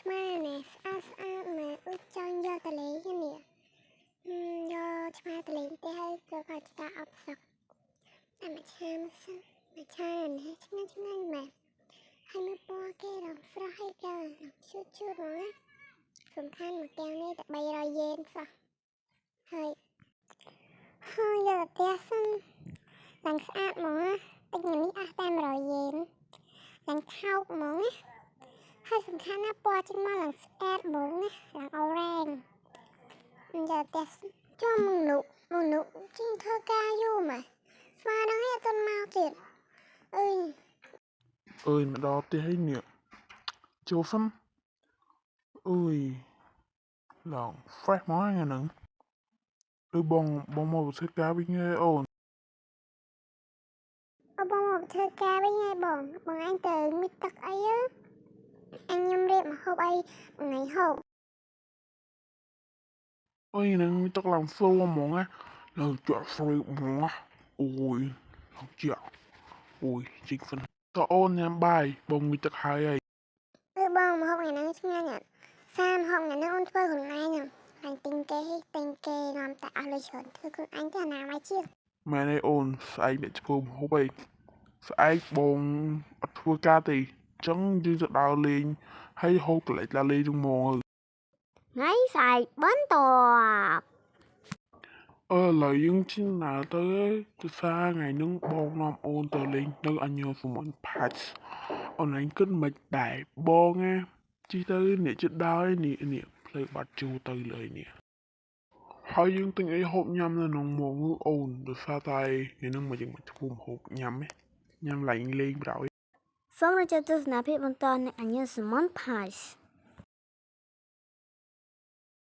ឆ្មានេះស្អាតស្អាតមែនដូចចង់យកទៅលេងនេះយកឆ្មាទៅលេងផ្ទះហើយក៏គាត់ការអបសក់តែមួយឆាមសិនមួយឆានេះឆ្ងាញ់ឆ្ងាញ់មែនហើយមើលពណ៌គេដល់ស្រស់ហើយគេជូតជូតហ្មងណាសំខាន់មួយកែវនេះតែ300យេនសោះហើយហើយយកទៅផ្ទះសិនឡើងស្អាតហ្មងណាទិញនេះអស់តែ100យេនឡើងថោកហ្មងណាហើយសំខាន់ណាពណ៌ចេញមកឡើងស្អាតហ្មងណាឡើងអូរ៉េងយកផ្ទះចំមនុស្សមនុស្សចេញធ្វើការយូរម៉េះស្មានហ្នឹងឯងអត់ទាន់មកទៀតអើយ អើយមកដល់ផ្ទះហើយនេះចូលសិនអើយឡើង fresh មកថ្ងៃហ្នឹងអឺបងបងមកធ្វើការវិញហើយអូន អបងមកធ្វើការវិញហើយបងបងឯងទៅមានទឹកអីហ៎អញខ្ញុំរៀបមកហូបអីថ្ងៃហូប អើយហ្នឹងមានទឹកឡើងស្រួលហ្មងណាឡើងជាក់ស្រួលហ្មងណាអូយឡើងជាក់អូយជីកសិនតើអូនញ៉ាំបាយបងមានទឹកហើយហើយ អឺបងមកហូបថ្ងៃហ្នឹងឆ្ងាញ់អត់សាមហូបថ្ងៃហ្នឹងអូនធ្វើខ្លួនឯងហ្នឹងអញទិញគេទិញគេនាំតែអស់លុយច្រើនធ្វើខ្លួនឯងទៅអនាម័យជាង ម៉ែនេះអូនស្អែកអ្នកធ្វើម្ហូបអីស្អែកបងអត់ធ្វើការទេអញ្ចឹងយើងទៅដើរលេងហើយហូបកន្លែងដើរលេងហ្នឹងហ្មង ថ្ងៃស្អែកបន្ទាប់ អឺឥឡូវយើងជិះដើរទៅទៅសារថ្ងៃហ្នឹងបងនាំអូនទៅលេងនៅអញ្ញូសមនផាច់អូនឯងគិតមិនដែរបងណាជិះទៅអ្នកជិះដើរនេះនេះផ្លូវបាត់ជូរទៅលើនេះហើយយើងទិញអីហូបញ៉ាំនៅក្នុងហ្មងអូនដោយសារតែថ្ងៃហ្នឹងមកយើងមកធ្វើម្ហូបញ៉ាំញ៉ាំឡើងលេងប្រយ សូមរំជើបទស្សនាភាពបន្តនៃអញ្ញាសមនផាស